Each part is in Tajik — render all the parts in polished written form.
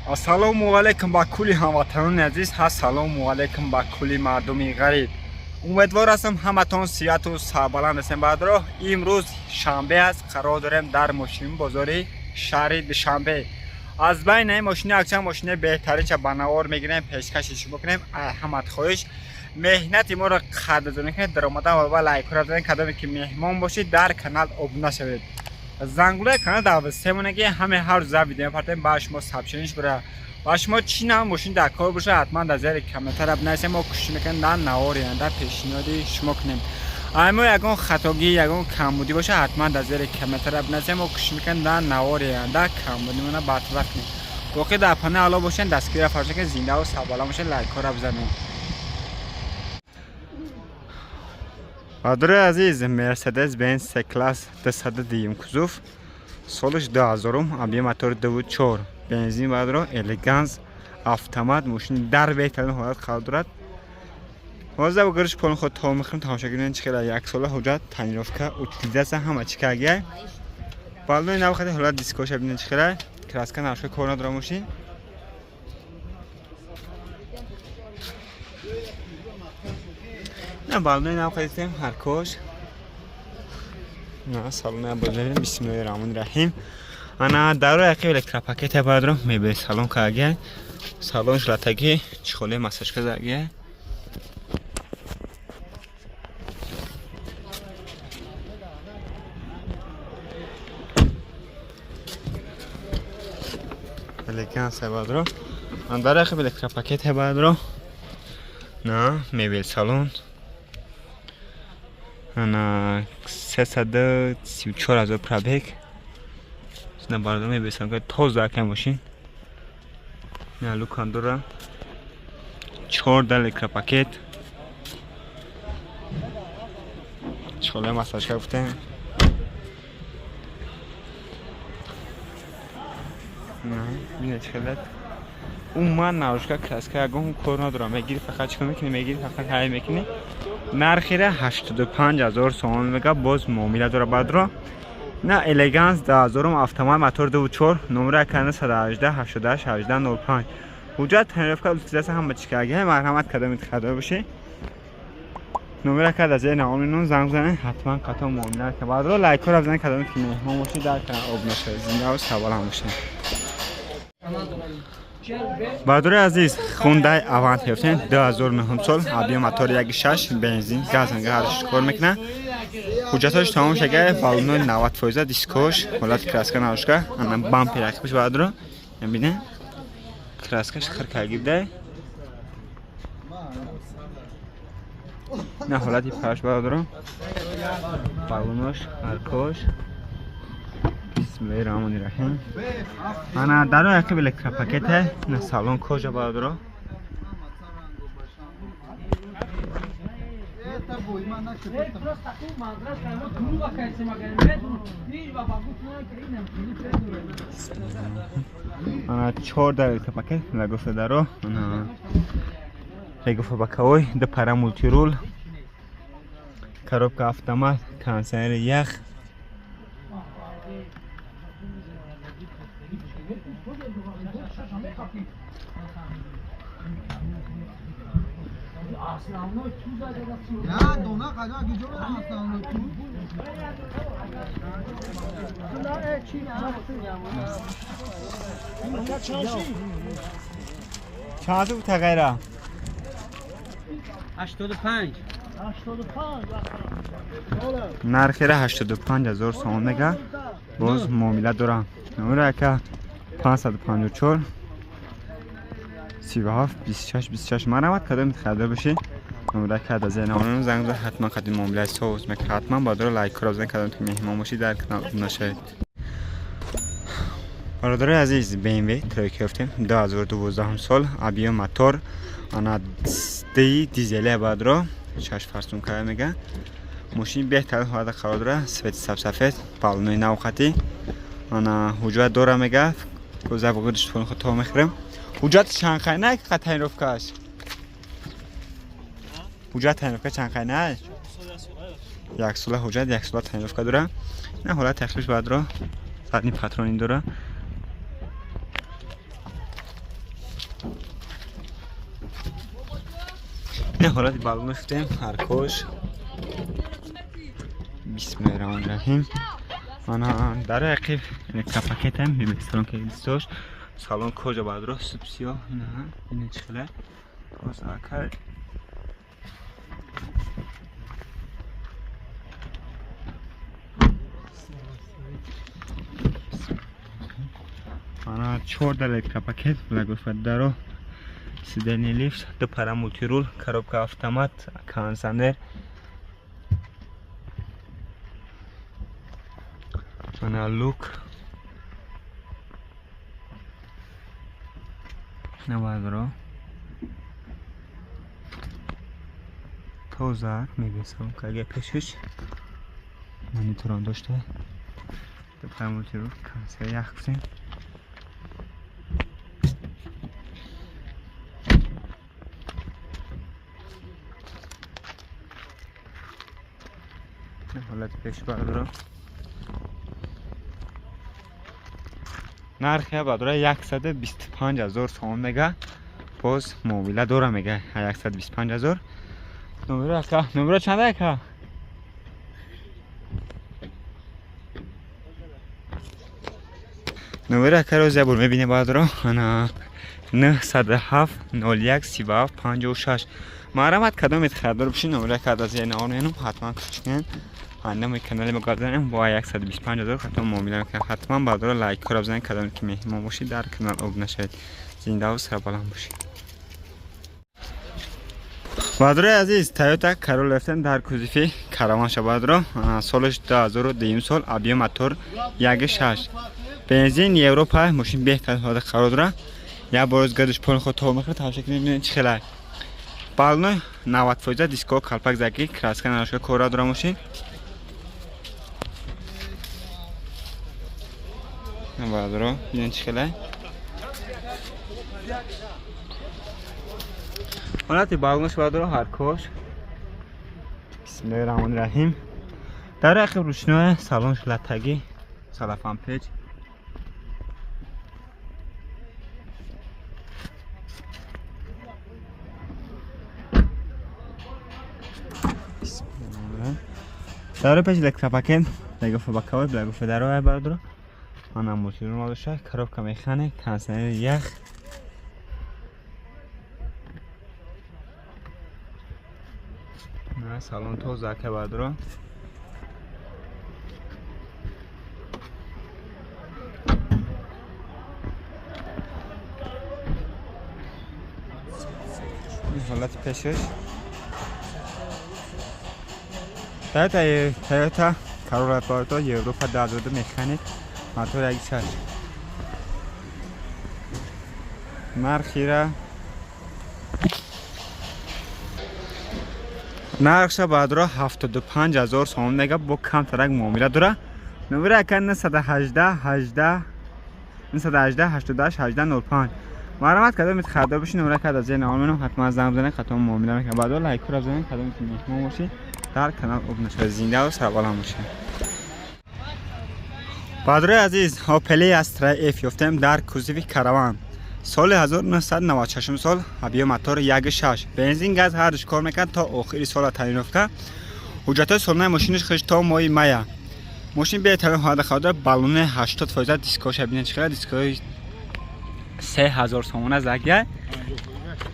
Ассалому алайкум ба кулли ҳамватанони азиз, ассалому алайкум ба кулли мардуми ғариб. Умедвор ҳастам ҳаматон сиҳату сарбаланд ҳастем. Баъдро имрӯз шанбе аст, қарор дорем дар мошини бозори шаҳри Душанбе. Аз байни ин мошини якчанд мошини беҳтаринча ба навор мегирем, пешкаши шумо кунем. Ҳамат хоҳиш меҳнати моро қадрдонӣ кунед, даромадан ва лайкҳоро бизанед. Кадоме ки меҳмон бошед, дар канал обуна шавед. Зангулаи канал дар семоне ки ҳаме ҳар рӯза видео мепартем, ба шумо сообщение ш бира. Ва шумо чӣ нав мошин дар кор боша, ҳатман дар зери комментария бинависем, мо кӯшиш мекунем дар навори оянда пешниҳоди шумо кунем. Ай мо ягон хатогӣ, ягон камбудӣ боша, ҳатман дар зери комментария бинависем, мо кӯшиш мекунем дар навори оянда камбудимона бартараф кунем. Боқӣ дар панаи Алло бошен, дастгирия фаромӯш накунед, зиндаву сарбаланд бошед, лайкҳоро бизанед. Бародарои азиз, Мерседес Бенз С класс 202 кузов, солаш 2000, объем мотори 2.4, бензин баъдро элеганс, автомат, мошини дар беҳтарин ҳолат қарор дорад. Ҳозир гириш полни худ то мехӯрем, тамошо кунед, чӣ хела як сола ҳуҷҷат, тонировка, утилизация ҳама чӣ кардагиай. Балони нав хати ҳолат дискоша бинед чӣ хела, краска наршка кор надора мошин. На балони нав хадистем ҳаркош. На салони бозарем, бисмиллоҳи раҳмони раҳим. Ана даро яқи электропакет баъдро мебел салон кардагиай. Салон шлатаги чхоле массажка задагиай. Элеганс баъдро. Дар яқи электропакет баъдро. На мебел салон. Ана 334 ҳазор пробег. На бардор мебел салон тоза акай мошин. На лукан дора. 4 электропакет. Чхоле массажка гуфтем. На, бинед чӣ хелат. Умуман нарушка, краска ягон кор надорам. Мегири фақат чикор мекунӣ? Мегири фақат ҳай мекунӣ. Нархира 85 ҳазор сомон мега, боз муомила дора баъдро. На элеганс 2000 автомат, мотор 2.4, номера кана 118 88 18 05. Ҳуҷҷат, тонировка, утилизация ҳама чӣ кардагиай. Марҳамат кадомит хадор бошӣ. Номера кард аз зери навоминон занг бизанед, ҳатман қатъан муомила мекунад. Баъдро лайкҳоро бизанед, кадомит ки меҳмон бошед, дар канал обуна шавед. Зиндаву сарбаланд бошед. Бародарои азиз, Hyundai Avante ёфтем 2009 сол, объем мотор 1.6, бензин, газ ҳарш кор мекунад. Ҳуҷҷатҳош тамом шагай, балонои 90%, дискош, ҳолати краска нарушка, ана бампер ақибаш баъдро. Бинед, краскаш хиркаги будай. На ҳолати паш баъдро. Балонош, ҳаркош. Бисмиллоҳи раҳмони раҳим. Ана даро яқиб электропакете, на салон кожа баъдро. Ана 4 дар электропакет, лагофта даро, ана регофа боковой, ду пара мультирул, коробка автомат, кондиционери ях. Чанд сум тағайра? 85. Нархира 85 ҳазор сомон мега, боз муомила дорам. Номера яка 554 37 26 26. Марҳамат кадомит харидор бошӣ, номера кард аз зери занг бизан, ҳатман қадим муомилаи соз мекунад. Ҳатман баъдро лайкҳоро бизанед, кадомит ки меҳмон бошӣ, дар канал обуна шавед. Бародарои азиз, BMW тройка ёфтем 2012 сол, объем мотор ана ди дизели баъдро 6 фарсун кая мега. Мошини беҳтарин ҳолата қарор дора, свети сабсафед, балонои навхатӣ. Ана ҳуҷҷат дора мега, коза бугидиш худ то мехӯрем. Ҳуҷҷат чанд хайна қа тонировкааш? Ҳуҷҷат тонировка чанд хайна? Як сола ҳуҷҷат, як сола тонировка дора. На ҳолат тахлиш баъдро задни патрони дора. Ин ҳолати баллон шудем, ҳаркош. Бисмиллоҳир раҳмонир раҳим. Ана дар ақиб электропакетам мебинед, ки дӯстош салон кожа бадро субсиё ина ина чихела. Боз акай ана 4 электропакет, благофат даро сиденье лифт, ду пара мультирул, коробка автомат, кондиционер. Ана люк. Навадро. Тоза мебинам, каге пешиш мониторон дошта. Ду пара мультирул, кондиционер ях кутем. Ҳолати пеш бардора. Нархи бардора 125 000 сомон мега. Боз муомила дора мега 125 000. Номера ака, номера чанда ака? Номера ака роз як бор мебинем бардора. Ана 907 01 37 56. Марҳамат кадомед харидор бошед, номера карда аз яна оненум ҳатман кучкунед. Ҳаннами канали мо гардонем бо 125 000 ҳатман муомила мекунем. Ҳатман бардора лайкҳоро бизанед, кадоме ки меҳмон бошед дар канал обуна шавед. Зиндаву сарбаланд бошед. Бардораи азиз, Toyota Corolla рафтем дар кузови Караван ша бардоро. Солаш 2002 сол, объем мотор 1.6. Бензин Европа, мошин беҳтар ҳолат қарор дорад. Як бор гардиш пол худ то мехӯрад, тамошо кунед бинед чӣ хелай. Баллони 90% диско калпак заги, краска нарашка кора дора мошин. Бардоро, бинед чӣ хелай. Ҳолати баллонаш бардоро ҳаркош. Бисмиллоҳир раҳмонир раҳим. Дар ақиб рӯшнои салон латтагӣ, салафан печ. Дар пеш электропакет, лагофа бакавай, лагофа дароай бардоро. Ана мультирул дошта, коробка механик, кондиционер ях. На салон тоза ака бардоро. Ин ҳолати пешаш. Toyota Corolla бардоро Европа 2002 механик, мотор 1.6. Нархша бардоро 75 000 сомон мега, бо камтарак муомила дора. Номери ака 918 18 918 88 18 05. Марҳамат кадомед харидор бошед, номера карда аз зери навор ҳатман занг бизанед, ҳатман муомила мекунад. Бардоро лайкҳоро бизанед, кадоме ки меҳмон бошед дар канал обуна шавед. Зиндаву сарбаланд бошед. Бардорои азиз, Opel Astra F ёфтем дар кузови Караван. Соли 1996 сол, объем мотор 1.6. Бензин газ ҳар душ кор мекунад то охири сола тайиновка. Ҳуҷҷатҳои солонаи мошинаш хеш то моҳи мая. Мошин беҳтарин ҳолат қарор дорад, баллони 80% дискоша бинед чӣ қадар дискои 3000 сомона загия.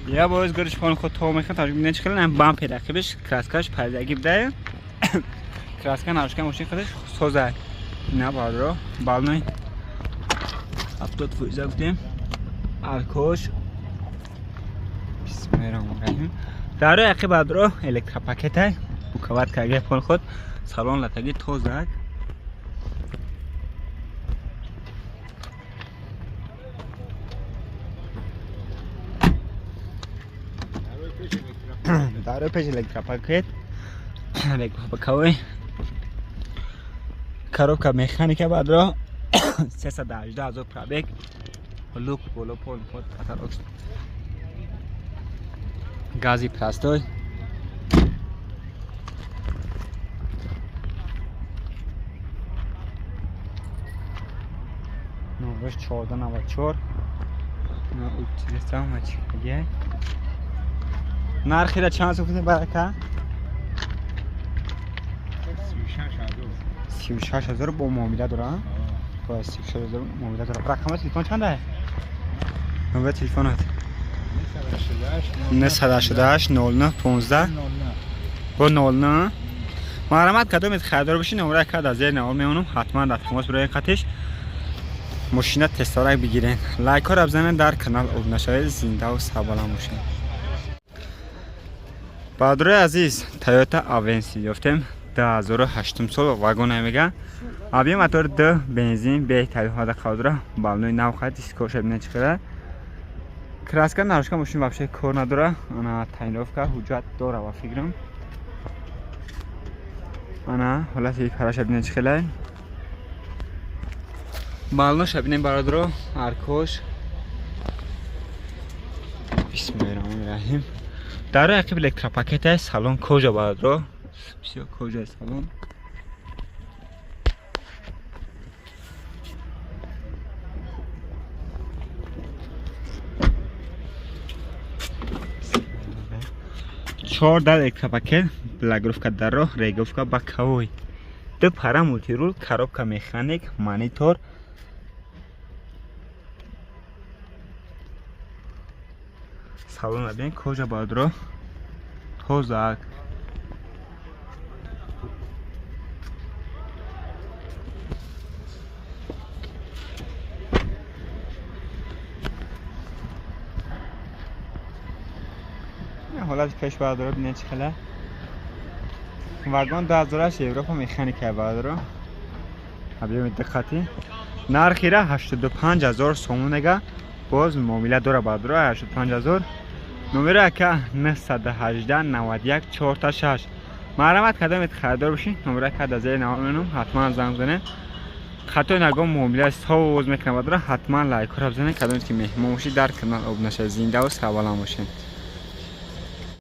Я боз гардиш пон худ то мехоҳад, таҷриб бинед чӣ қадар бампер рақибаш краскаш паридагӣ буда. Краска нарушка мошин худаш соза. На бардоро, баллони 70% гуфтем. Аркош. Бисмиллоҳир раҳмонир раҳим. Дар ақиб бардоро электропакетай, букават карда пон худ, салон латаги тоза. Дар пеш электропакет, электропакавой, коробка механика бардоро 318 000 пробег, люк боло пол худ каталог, гази простой. Номераш 1494. На утилизация. Нархира чанд сум барака? 36 000 бо муомила дора? Бо 36 000 муомила дора. Рақами телефон чанда? Номери телефонат? 988 09 15 бо 09. Марҳамат, кадомед харидор бошед, номера кард аз зери навор мемонам, ҳатман дар тамос бироед, қатиш мошина тезтарак бигирен. Лайкҳоро бизанед, дар канал обуна шавед, зиндаву сарбаланд бошед. Бародарои азиз, Тойота Авенси ёфтем, 2008 сол, вагона мега, объем мотор д, бензин, беҳтарин ҳолата қарор дора, баллони нав хад, дискоша бинед чӣ қадар, краска нарушка, мошин вообще кор надора. Ана тонировка, ҳуҷҷат дора ба фикрам. Ана ҳолати параша бинед чӣ хелай, баллонаша бинем, бародаро, аркош. Бисмиллоҳи раҳмони раҳим. Дар ақиб электропакет, салон кожа, бародаро, бисёр кожа салон. Чор дар электропакет, блокировка дар роҳ, регулировка боковой, ду пара, мультируль, коробка механик, монитор. Салона бин, кожа, бародаро, тозак. Ҳолати пеш, бародаро, бинед чӣ хела. Вагон 2008, Европа, механика, бародаро, объёми диққати. Нархира 85 ҳазор сомон мега, боз муомила дора, бародаро. 85 ҳазор. Номери ака 918 91 46. Марҳамат, кадомед харидор бошед, номери ака дар зери навор меном, ҳатман занг бизанед, хатои нагон муомила соз мекунам, бародаро. Ҳатман лайкҳоро бизанед. Кадомед ки меҳмон бошед, дар канал обуна шавед, зиндаву сарбаланд бошед.